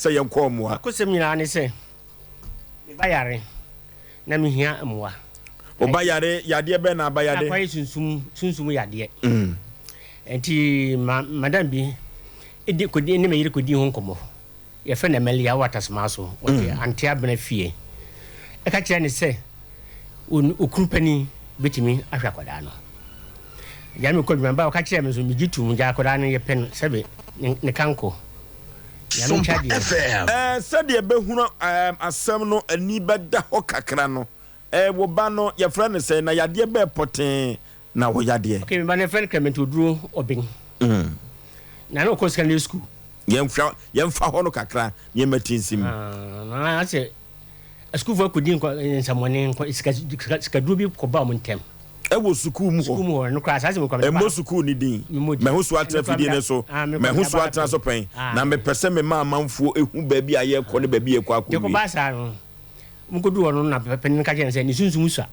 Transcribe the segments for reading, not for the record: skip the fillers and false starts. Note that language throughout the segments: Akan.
sɛ yɛnkɔ mmoa. Akosɛm nyinaa ne sɛ, me ba yare na mehia mmoa. Wo ba yare, yadeɛ bɛn na aba yade? Akɔyɛ sunsum, sunsum yadeɛ. Nti ma, madam bi di, kɔdi, ne me yere kɔdii ho nkɔmmɔ. Yɛfrɛ no Amalia wɔ Atasoma so. Ɔte Ante Abena fie. Ɛka kyerɛ no sɛ, okunu panin bɛtumi ahwɛ akwadaa no. Gya me kɔ adwuma, ba ɔka kyerɛ me nso, megye tom, gya akwadaa no yɛpɛ no sɛbe ne kanko. Nyame nkyɛ adeɛ. Ɛɛ, sɛdeɛ ɛbɛhunu ɛɛm asɛm no ani bɛda hɔ kakra no, ɛɛ wo ba no yɛfrɛ no sɛn, na yadeɛ bɛɛ pɔtee na wɔ yadeɛ? Okay, me ba no yɛfrɛ no Clement Oduro Obeng. Na na ɔkɔ secondary school. Yɛnhwɛ, yɛmfa hɔ no kakra na yɛmma ti nsim. Ah, na asɛ asukuufoɔ akɔdi nkɔ nsɛmmɔne nkɔ sika sika sikaduro bi kɔba wɔn ntɛm. Ɛwɔ sukuu mu hɔ. Sukuu mu hɔ no koraa saa asɛm koraa. Ɛmmɔ sukuu no din. Mahu so atena fidie no so. Mahu so atena so pɛn. Ah. Na mepɛ sɛ mema amanfoɔ ehu baabi a yɛrekɔ ne baabi a yɛrekɔ akɔwie. Deɛ kɔbaa saa no, wɔkɔduu hɔ no na panin no ka kyerɛɛ no sɛ ne sunsum sua.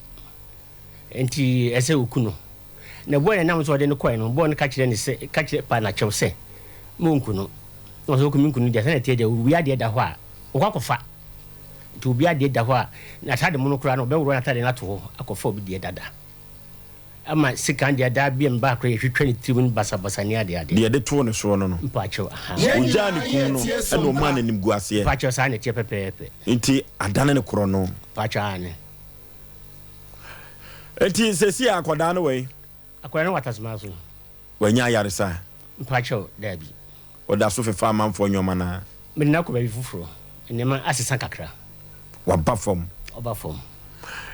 Enti ɛsɛ sɛ oku no. Na boy a ɛnam so a ɔde no kɔe no, boy no ka kyerɛɛ no sɛ, ka kyerɛ paa no akyɛw sɛ, Monku no. Na ɔsɛ oku menku no deɛ, sɛnea ɛteɛ deɛ, obi adeɛ da hɔ a, ɔkɔ akɔfa. Nti obi adeɛ da hɔ a, n'atade mono koraa no, ɔbɛworɔ n'atade no ato hɔ akɔfa obi deɛ dada. Ama sekan deɛ daa bi a mebaa koraa yɛtwitwa ne tirim no basabasa ne adeade. Deɛ yɛde too ne soɔ no no. Mpakyɛw, ahaa. Ɔgyaa ne kum no, ɛna ɔmaa no animguaseɛ. Mpakyɛw, saa na ɛteɛ pɛpɛɛpɛ. Nti adane no korɔno. Mpakyɛw, aane. Enti seesei akwadaa no wɔ he? Akwadaa no wɔ Atasoma so. Wanya ayaresa? Mpakyɛw, daabi. Ɔda so fefa amanfoɔ nneɛma no ara? Mede no akɔ baabi foforɔ. Nneɛma asesa kakra. Waba fam? Ɔba fam.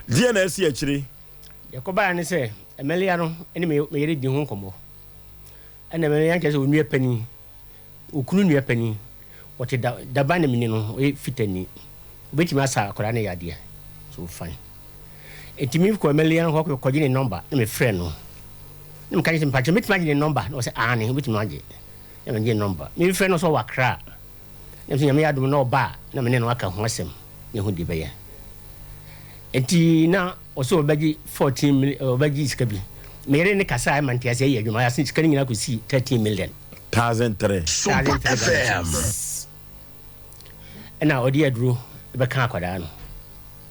Deɛn na asi akyire? Deɛ ɛkɔbaeɛ ne sɛ, Emilia no ne me yere dii ho nkɔmmɔ. Ɛnna Emilia kyerɛ sɛ onua panin. Okunu nua panin, ɔte da daban na mini no, ɔyɛ fitani. Obetumi asa akwadaa no yadeɛ. So fine. Enti me kɔ Emelian hɔ kɔgye ne nɔmba na me frɛ no. Na meka kyerɛ sɛ mpakyɛ metumi agye ne nɔmba na ɔsɛ aane obetumi agye. Na megye ne nɔmba. Me frɛ no sɛ ɔwɔ Accra. Na mesɛ Nyame yɛ adom na ɔba a na me ne no aka ho asɛm na ehu deɛ ɛbɛyɛ. Enti na ɔsɛ ɔbɛgye 14 million ɔbɛgye sika bi. Me yere ne kasa a ɛma nteaseɛ yɛ adwuma sika no nyinaa kɔsii 13 million. 1003. Thousand three Ghana cedis. Ɛna ɔde aduro bɛka akwadaa no.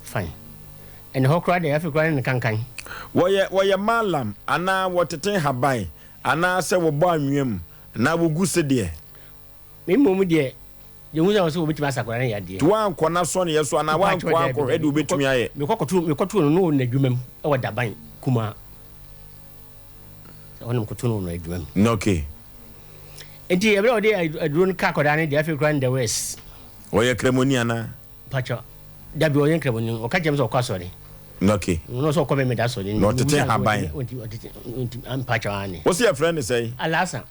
Fine. Ɛna hɔ koraa deɛ afei koraa ne ne kankan. Wɔyɛ wɔyɛ mallam anaa wɔtete nhaban anaa sɛ wɔbɔ anwea mu anaa wɔgu sedeɛ. Me mmom deɛ, deɛ hu sɛ ɔsɛ wɔbɛtumi asa akwadaa no yadeɛ. Nti woankɔ n'asɔneɛ so anaa Mpakyɛw, woankɔ daabi, ankɔhwɛ daabi. deɛ wɔbɛtumi ayɛ. Mekɔ kɔto mekɔtoo no na ɔwɔ n'adwuma mu wɔ Daban kumaa. Sɛ ɔnom koto no wɔ adwuma mu. Okay. Nti ɛberɛ a ɔde aduro no ka akwadaa no deɛ afei koraa no the worst. Ɔyɛ kramoni anaa? Pakyɛ dabi ɔyɛ nkramoni ɔka kyerɛ me sɛ ɔkɔ asɔre. Okay. Ɔno sɛ ɔkɔ mɛmɛda asɔre. Na ɔtete haban. Ɔnti mpakyɛ ane. Wo se yɛfrɛ no sɛn? Alasa.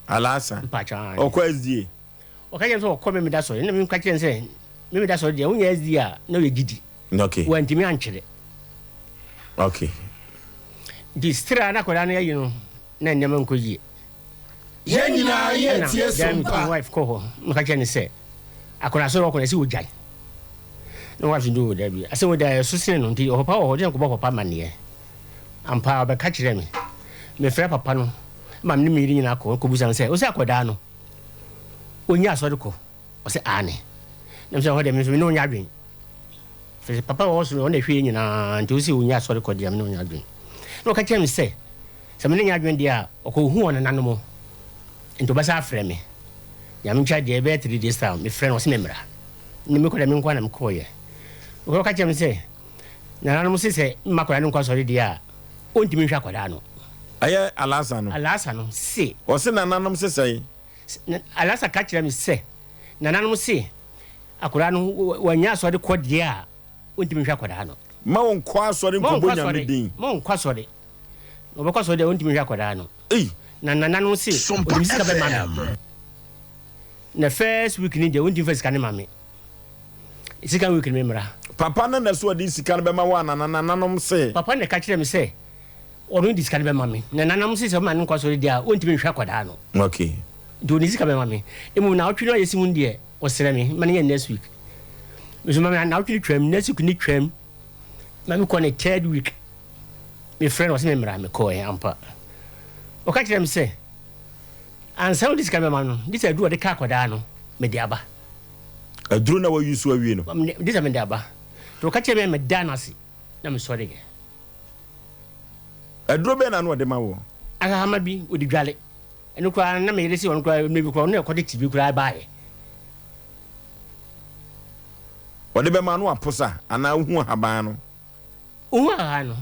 Alasa. Mpakyɛ ane. Ɔkɔ SDA. Ɔka kyerɛ me sɛ ɔkɔ mɛmɛda asɔre na meka kyerɛ no sɛ mɛmɛda asɔre deɛ wonyɛ SDA a na ɔyɛ gyidi. Okay. Wantumi ankyerɛ. Okay. Nti still a na akwadaa no ayi no na nneɛma nkɔ yie. Yɛn nyinaa yɛ tie Ɛna so mpa. me wife kɔ hɔ na ɔka kyerɛ no sɛ akwadaa sɔrɔ ɔkɔ na ɛsɛ ogyae. Na wife do dabi asɛm wɔ da ɛso sene no nti ɔpapa wɔ hɔ de nkɔbɔ papa amaneɛ. Ampa ɔbɛka kyerɛ me. Mefrɛ papa no ma me ne me yere nyinaa kɔ kɔbusa no sɛ ɔsɛ akwadaa no ɔnya asɔre kɔ. Ɔsɛ aane. Na mesɛ hɔ deɛ me nso me ne wo nyɛ adwen. Firi sɛ papa wɔ hɔ soro ɔno na ɛhwɛ yɛn nyinaa nti wose ɔnya asɔre kɔ deɛ me ne wo nyɛ adwen. Na ɔka kyerɛ me sɛ sɛ me ne nyɛ adwen deɛ a ɔkɔhu ɔnananom nti ɔbɛsa afrɛ me. Nyame nkyɛ deɛ ɛbɛyɛ 3 days time mefrɛ no ɔse me mmra. Ne mekɔ deɛ me nkoa na mekɔɔyɛ. Ɔka kyerɛ me sɛ nananom se sɛ mma akwadaa no nkɔ asɔre deɛ a ɔntumi nhwɛ akwadaa no. Ɛyɛ Alasa no. Alasa no se. Ɔse nananom se sɛn? Alasa ka kyerɛɛ me sɛ, Nananom se akwadaa no wannya asɔre kɔ deɛ a, ɔntumi nhwɛ akwadaa no. Mma ɔnkɔ asɔre nkɔbɔ Nyame din. Mma ɔnkɔ asɔre. Na ɔbɛkɔ asɔre deɛ, ɔntumi nhwɛ akwadaa no. Ei! Na nananom se ɔde me sika bɛma me. Na first week no deɛ, ɔntumi fa sika no ma me. Second week no memmra. Papa no na ɛsɛ ɔde sika no bɛma wo anaa nananom se? Papa no na ɛka kyerɛɛ me sɛ Ɔno de sika no bɛma me. Na nananom se sɛ ɔma no nkɔ asɔre deɛ a, ɔntumi nhwɛ akwadaa no. Okay. Nti ɔde sika bɛma me. Mmom naawɔtwe no a yɛsi mu no deɛ, ɔsrɛ me ma no nyɛ next week. Me nso ma me naawɔtwe no twam, next week no twam. Ma mekɔ ne third week. Mefrɛ no ɔse me mmra, mekɔɛ ampa. Ɔka kyerɛ me sɛ, ansa ɔde sika bɛma no, gye sɛ aduru a ɔde ka akwadaa no, mede aba. Aduro na wayi so awie no. Gye sɛ mede aba. Nti ɔka kyerɛɛ me a medaa no ase na mesɔreeɛ. Aduro bɛn na na ɔde ma woɔ? Ahahama bi, ɔde dwale. Ɛno koraa na me yere se ɔno koraa mmerɛ bi koraa ɔno na ɛkɔde te bi koraa baeɛ. Ɔde bɛma no aposa anaa wohu ahaban no? Wohu ahahan no,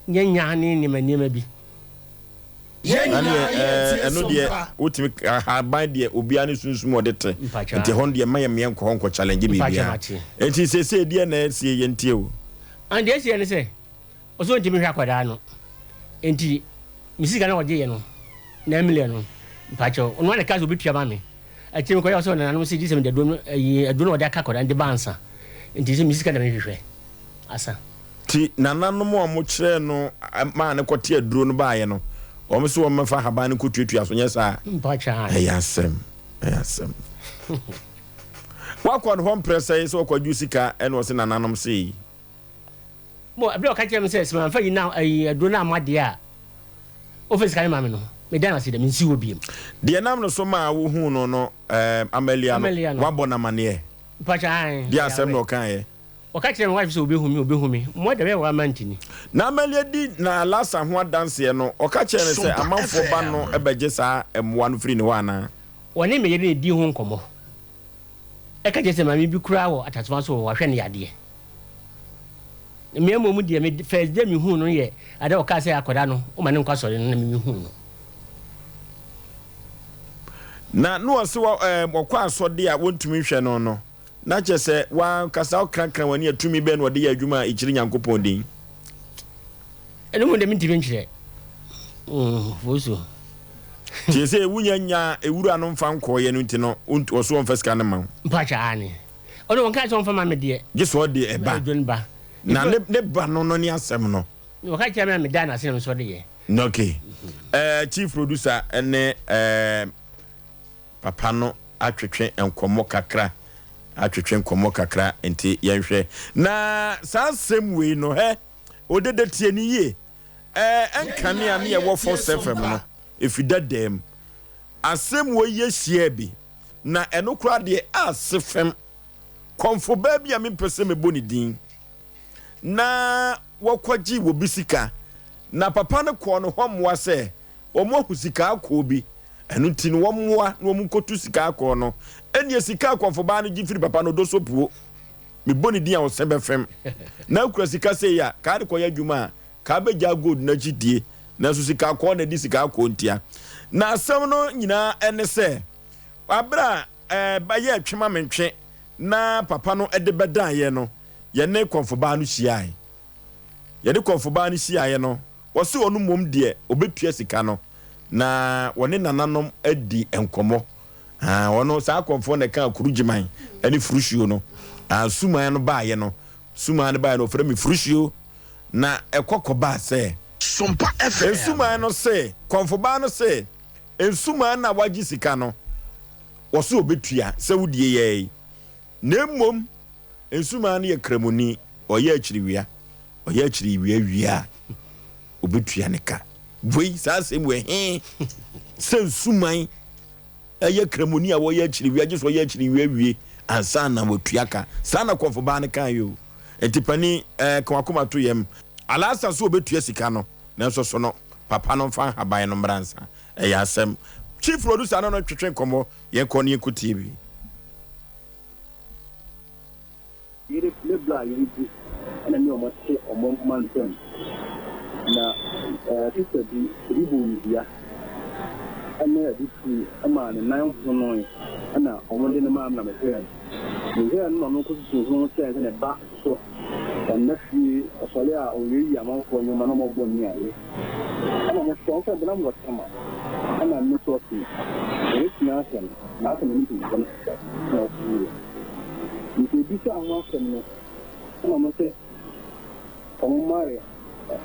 nyɛ nyaa ne nneɛma nneɛma bi. Yɛn nyinaa Ɛneɛ yɛ ɛɛ tie ɛno deɛ sompa. wotumi ahaban deɛ obiara ne sunsum a ɔde te Mpakyɛ nti ɛhɔ no deɛ mma yɛ mmeɛ nkɔ hɔ nkɔ challenge Mpakyɛ biribiara mate. nti seesei deɛ na ɛsie yɛntie o. And deɛ ɛsiiɛ ne sɛ ɔsɛ ɔntumi nhwɛ akwadaa no nti me sika no a ɔgyeeɛ no 9 million no mpakyɛw ɔno ara na ɛkaa sɛ ɔbɛtua ma me akyire mekɔyɛ ɔsɛ ɔnananom sɛ gye sɛ mede aduro no ayi aduro no a ɔde aka akwadaa no de ba ansa nti sɛ me sika na mehwehwɛ asa. Nti nananom a wɔkyerɛɛ no maa no kɔte aduro no baeɛ no wɔn nso wɔn mfa ahaban no nkɔtuatua so nyɛ saa a Mpakyɛw aane. ɛyɛ asɛm ɛyɛ asɛm. Wakɔ ne hɔ mprɛ sɛn sɛ ɔkɔgye wo sika ɛna ɔse nananom sei. Mo, bere a ɔka kyerɛɛ me sɛ, sɛ mamfa yi na ayi aduro no amma deɛ a, ɔmfa sika no mma me no, medaa no ase dɛ, mensi hɔ bio. Deɛ ɛnam no so maa wohuu no no, ɛɛm, Amalia no, Amalia no. woabɔ no amaneɛ? Mpakyɛ, ae, Deɛ ɔyɛ asɛm na aware. ɔkaeɛ? Ɔka kyerɛɛ me wife sɛ ɔbɛhu me, ɔbɛhu me. Mmoa da bɛyɛ wɔ ama ntini. Na Amalia di Naalasa ho adanseɛ no, ɔka kyerɛɛ no sɛ Sompa amanfoɔ ba no FM. bɛgye saa mmoa no firi ne hɔ anaa? Ɔne me yere na ɛdii ho nkɔmmɔ. Ɛka kyerɛ sɛ maame bi koraa wɔ Atasoma so wɔ hɔ, wahwɛ no yadeɛ. Me mmom deɛ me first day mehuu no yɛ ada ɔkaa sɛ akwadaa no woma no nkɔ asɔre no na me mehuu no. Na na ɔse wɔ ɛɛ ɔkɔ asɔde a wɔntumi nhwɛ no no na kyerɛ sɛ wankasa ɔkrakra w'ani a tumi bɛn na ɔde yɛ adwuma a ɛkyiri Nyankopɔn din. Ɛno mu deɛ mentumi nkyerɛ. Mm, fosu. Tie sɛ wunya nyaa ewura no mfa nkɔɔeɛ no nti no ɔso ɔmfa sika no mma wo. Mpakyɛ aane. Ɔno wɔnkaa sɛ ɔmfa ma me deɛ. Gye sɛ ɔde ɛba. Ɛdwo no ba. Na ne ne ba no no ne asɛm no. Na ɔka kyerɛ me a medaa no ase na me nso ɔde yɛ. Ok. Eh, chief producer ne eh, papa no atwetwe nkɔmmɔ kakra, atwetwe nkɔmmɔ kakra nti yɛnhwɛ. Na saa asɛm wei no hɛ, odede tie ne yie. Eh, ɛnkane a ne yɛwɔ Fox FM no, ɛfi dadaam. Asɛm wei yɛhyiaa bi. Na ɛno koraa deɛ ase fam. Kɔmfo baa bi a mempɛ sɛ mɛbɔ ne din na wɔkɔgyee obi sika na papa no kɔɔ no hɔ mmoa sɛ wɔn ahu sika akɔɔ bi ɛno nti no wɔmmoa na wɔn nkɔtu sika akɔɔ no ɛneɛ sika a kɔmfo baa no gye firi papa no ɔdɔ so puo mebɔ ne din a ɔsɛ bɛfem na akura sika sei a kaa de kɔyɛ adwuma a kaa bɛgya gold no akyi die nanso sika akɔɔ na ɛdi sika akɔɔ ntia na asɛm no nyinaa ɛne sɛ Bere a ɛyɛɛ twe-ma-mentwe na papa no de bɛdaeɛ no, yɛne kɔmfobaa no hyiae. Yɛne kɔmfobaa no hyiaeɛ no, ɔse ɔno mmom deɛ ɔbɛtua sika no na wɔne nananom adi nkɔmmɔ. Ah, ɔno saa kɔmfoɔ na ɛkaa Kurugyeman ne Furuhyiw no. Ah, Suman no baeɛ no, Suman no baeɛ no, ɔfrɛ me Furuhyiw. Na ɛkɔ kɔbaa sɛ, Sompa FM. Nsuman no se, kɔmfobaa no se, Nsumaa no a wagye sika no, wɔse ɔbɛtua sɛ wodie yɛɛ yi. Na mmom nsumaa no yɛ kramoni, ɔyɛ akyiriwia, ɔyɛ akyiriwia wie a, ɔbɛtua ne ka. Wei, saa asɛm wei, he sɛ nsuman ɛyɛ kramoni a wɔyɛ akyiriwia, gye sɛ ɔyɛ akyiriwia wie ansa na watua ka. Saa na kɔmfobaa no kaeɛ o. Nti panin, ɛɛ, ka w'akoma to yam. Alasa sɛ ɔbɛtua sika no. Nanso so no papa no mfa nhaban no mmra nsa? Ɛyɛ asɛm. Chief producer no no twetwe nkɔmmɔ. Yɛnkɔ na yɛnkɔtie bi. Yere ne bra a yere di na ne wɔn te wɔn mantam. Na ɛɛ sista bi, obi bɔɔ no dua ne ade tui maa ne nan honoe na wɔde no maa me na mehwɛɛ no. Mehwɛɛ no na ɔno nko susuw ho kyerɛɛ me sɛ ne ba So ɔnna fie, ɔsɔre a ɔreyi amanfoɔ nneɛma na ɔmɔbɔ ne ade. Ɛna mo sɛ ɔsɛ bena mo tama ɛna me so ɔse ɔbɛtumi ahwɛ no na asɛ me ne mpanyinfoɔ no kasa na ɔse yie. Nti obisaa ho asɛm no ɛna ɔmo se ɔmo ma yɛ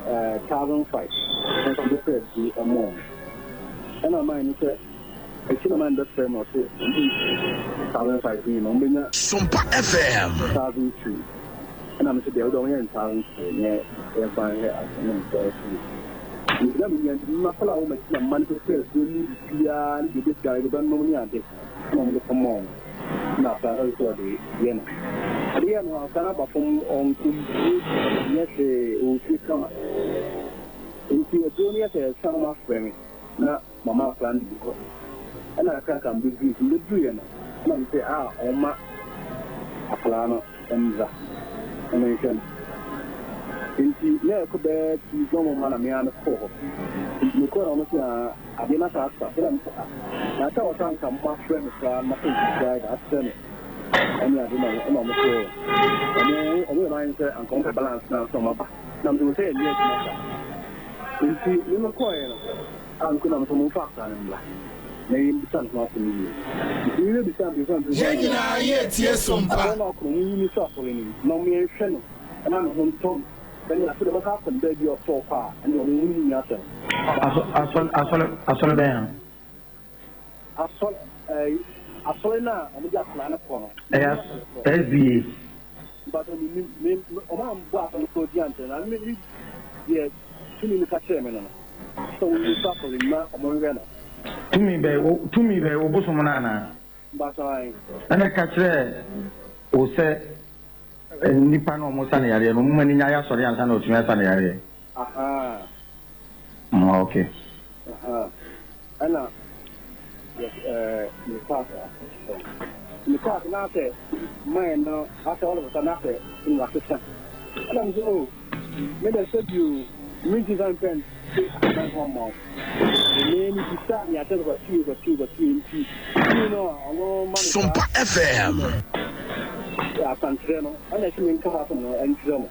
ɛɛ 1005 na nka ɔmo bɛpɛ aduro ɛma ɔmo. Ɛna ɔmaa ne sɛ Akyiri na man bɛfrɛ me ɔse ɔmo 1005 yi no ɔmo bɛnya Sompa FM. 1002 ɛna me nso deɛ wode ɔmo yɛ no 1003 na yɛmfa nhwɛ ase na mesɛ okay nti na menya nti mema kɔla wɔ m'akyi na mma no pɛpɛ aduro ne biribiara ne deɛ ɔbɛdware de bɛnom ne ade ɛna ɔmo de kɔma ɔmo. Na akwadaa no sɛ ɔde yɛ no. Ɔde yɛ no akwadaa no aba fam ɔnko mpue nyɛ hwee ɔwɔ fie kama. Nti aduro no yɛ sɛ ɛsa wɔn afrɛ me na mama akwadaa no de bi kɔ. Ɛna kakra mbɛduru nti mbɛduruiɛ no ɛna me sɛ a ɔma akwadaa no mbra na menhwɛ no. Nti na ɛkɔ bɛyɛ Tuesday ɔmo ma na me ara mekɔɔ hɔ. Nti mekɔɔ na ɔmo sɛ aa adeɛ no asa asa. Ɛna me sɛ ah na sɛ ɔsɛ anka mo afrɛ me koraa na sɛ nti koraa da afrɛ me ɛne ade na ɛna ɔmo sɛ ɔmo ɔmo yɛ ɔmo ayɛ sɛ anka ɔmo pɛ balance na nso ɔmo aba. Na me sɛ sɛ yɛnyɛ adwuma saa. Nti me mekɔɔɛ no a mekɔ na me sɛ ɔmo mfa akwadaa no mmra na yɛmbisa ne ho asɛm yie. Nti me bɛbisa mpanyinfoɔ a mpanyinfoɔ Yɛn no nyinaa yɛretie sompa. Asɔre no akɔ no ɔmo nyi no mfiri asɔre no mu na ɔmo yɛnhwɛ no na ne ho ntɔ no sɛnea afei de ɔbɛsan akɔ ne baabi a ɔsɛ ɔkɔ a ɛnna ɔno ɔno nni asɛm. Asɔ asɔre asɔre asɔre bɛn a? Asɔre ɛɛ asɔre no a wɔde akwadaa no kɔ no. Ɛyɛ SDA. Mpatɔ mi mi mi wɔn a mbɔ asɔre no kɔ di ankyerɛ na mi mi deɛ tumi no ka kyerɛ mi no no sɛ wɔn yi so asɔre mu na wɔn nhwɛ no. Tumi bɛn wo tumi bɛn wo bosom no anaa? Mpatɔ ayi. Ɛna ka kyerɛ wo sɛ. Nnipa no a wɔsa no yareɛ no, wɔn ani nya ayɛ asɔre ansa na wɔatumi asa no yareɛ. Ahaa. Mm, okay. Ahaa. Ɛna yɛ ɛɛ me pass ase. Me pass na sɛ mine no asɛ all of a sudden na sɛ ɛna wasesa. Ɛna me sɛ oh me dɛ sɛ bio me nti san pɛn sɛ aban ho ama wo. Me me bisa me akyɛ sɛ kwatue kwatue kwatue nti tumi no a ɔno ma me saa. Sompa FM. Akwankyerɛ no ɛna ɛsɛ menka ho asɛm no ɛnkyerɛ mo.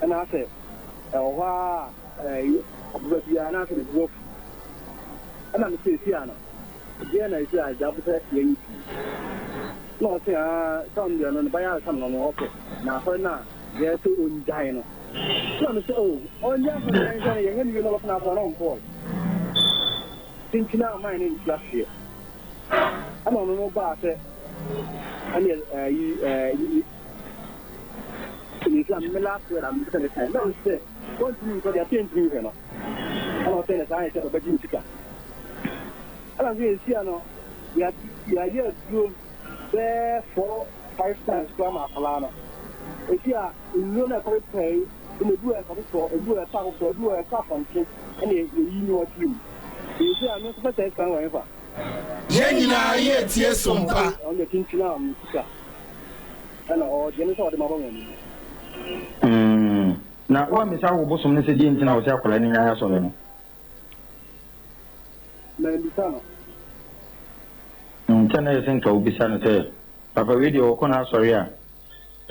Ɛna asɛ ɛwɔ hɔ a ɛɛ ɔbɛba biara na asɛ ne bo afu. Ɛna me sɛ esi ano deɛ na esi a agya sɛ yɛnyɛ pii. Na ɔse aa sɛ ɔno deɛ no ne ba yɛ asɛm no no ɔpɛ na asɔre no a yɛ sɛ ɔngyae no. Ɛna me sɛ o ɔngyae asɔre no yɛnhwɛ no yɛhwɛ no wie na ɔbɛtena asɔre na ɔnkɔɔe. Kyinkyin a ɔman no nte aseɛ. Ɛna ɔno no baa sɛ ɛne ɛyi ɛyi ɛyi me last word a mepɛ sɛ meka na ɔno sɛ ɔntumi nkɔ deɛ aseɛ ntumi nhwɛ no ɛna ɔsɛ ne saa yɛ sɛ ɔbɛgye ne sika ɛna nso yɛsia no yɛayɛ aduro bɛɛ four five times koraa ma akwadaa no ɛsi a nnuro no ɛkɔre pɛɛ ɛna ebi wɔ ɛkɔ foforɔ ebi wɔ ɛkɔ afoforɔ ebi wɔ ɛkɔ afɔnkye ɛna yɛyi ne ɔtiri mu ɛsi a me nso pɛ sɛ ɛsan wɔ ɛfa. Yɛn nyinaa yɛretie sompa. Ɔno deɛ kyinkyin a ɔno sika ɛna ɔgye ne sɛ ɔde ma bɔ wɔn anim. Mm, na woammisa wo bosom no sɛ deɛ nti na wɔsɛ akwadaa no nyae asɔre no? Mammisa no. Mm, sɛ na ɛyɛ sɛ nka wobisa no sɛ, papa wei deɛ wɔkɔ n'asɔre a,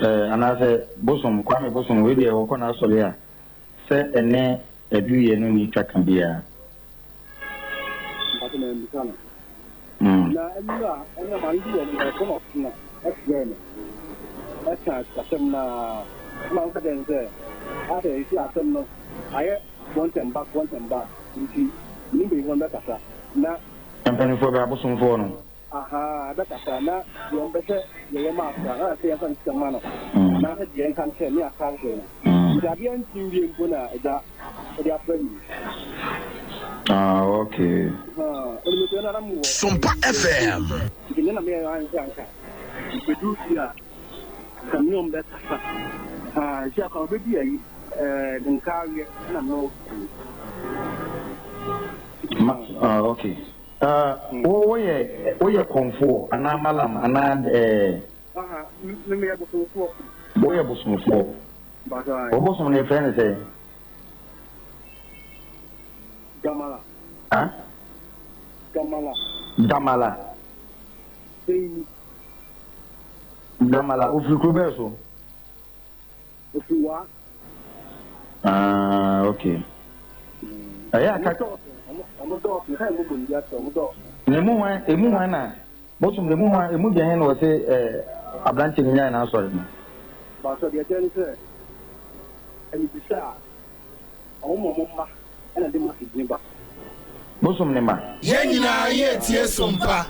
eh, anaasɛ bosom, Kwame bosom, wei deɛ wɔkɔ n'asɔre a, Sɛ ɛne aduyɛ no nni twaka biara. Mpakyɛ mambisa no. Na nnura ɛna maame bi wɔ mu ɛkɔ na ɔtena ɛfrɛ me ɛka asɛm no ara ɛma meka kyerɛ no sɛ asɛ ɛsi asɛm no ayɛ front and back front and back nti mene mpanyinfoɔ no bɛkasa na. Mpanyinfoɔ bɛ abosomfoɔ no. Ahaa, ɛbɛkasa na deɛ ɔmpɛ sɛ yɛyɛ ma akora no, anaasɛ yɛmfa ne sika mma no, anaasɛ deɛ yɛnka nkyerɛ ne aka akyerɛ no. Nti adeɛ nti nwie mpo na agya de afra mi. Ah, okay. Ɔnimɛsɛ na na mowɔ. Sompa FM. Nti me na meyɛ ayɛ sɛ anka mebɛduru fie a nka me ne ɔm bɛkasa. Ah, nti akwa ɔbɛdi ayi, ɛɛ, nka aweɛ na me wɔ fie. Ma, ah, okay. Ah, wo woyɛ woyɛ kɔnfoɔ anaa malam anaa ɛɛ. Aha, me meyɛ bosomfoɔ. Woyɛ bosomfoɔ. Mpakyɛ ae. Wo bosom no yɛfrɛ no sɛn? Damala. Ah? Damala. Damala. Seini. Damala, ofiri kuro bɛɛ so? Ofi wa. Ah, okay. Ɛyɛ aka. Ɔmo dɔɔso, nka emu bɔ ndua sɛ ɔmo dɔɔso. Na emu hwan, emu hwan na bosom na emu hwan, emu deɛ he na ɔse ɛɛ aberanteɛ no nyae n'asɔre no? Baasa deɛ ɛkyerɛ ne sɛ, ɛmibisa a, ɔmo ma ɔmo mma ɛna de message ne ba. Bosom ne mma. Yɛn nyinaa yɛretie sompa.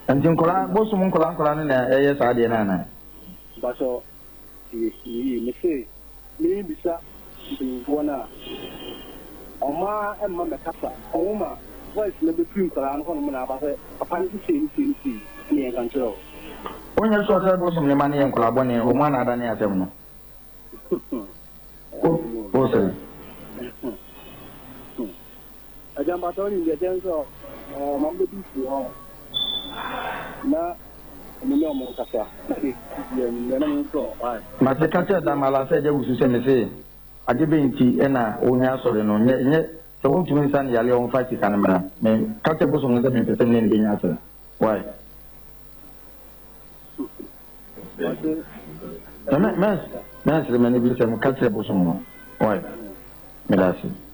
Nti nkɔlaa, bosom nkɔlaa nkɔlaa no na ɛyɛ saa adeɛ no anaa? Mpakyɛw Tie me yie, mese merebisa mpanyinfoɔ no a, wɔn ara mma mmɛkasa, wɔn ma voice no bɛfiri nkwadaa no hɔnom na aba sɛ papa no se sei ne sei ne sei. Ɛne yɛnka nkyerɛ wo. Wonyɛ sure sɛ bosom ne ma no yɛ nkwadaa bɔne, wɔn a na adane asɛm no? Wo, wo sɛ? Agya mpakyɛ wonim deɛ ɛkyɛ sɛ ɔma mbɛdi fie hɔ na me ne ɔmo nkasa na de deɛ anwummerɛ na me nso ɔe. Mate ka kyerɛ Damala sɛ agya wusu sɛ mese ade bɛn nti na wohia asɔre no nyɛ nyɛ sɛ wontumi nsa no yareɛ ɔmfa sika no mmra me ka kyerɛ bosom no sɛ mempɛ sɛ mene no bɛnya asɛm why. Na mɛ mɛnsere m'ani bi sɛ meka kyerɛ bosom no why meda ase.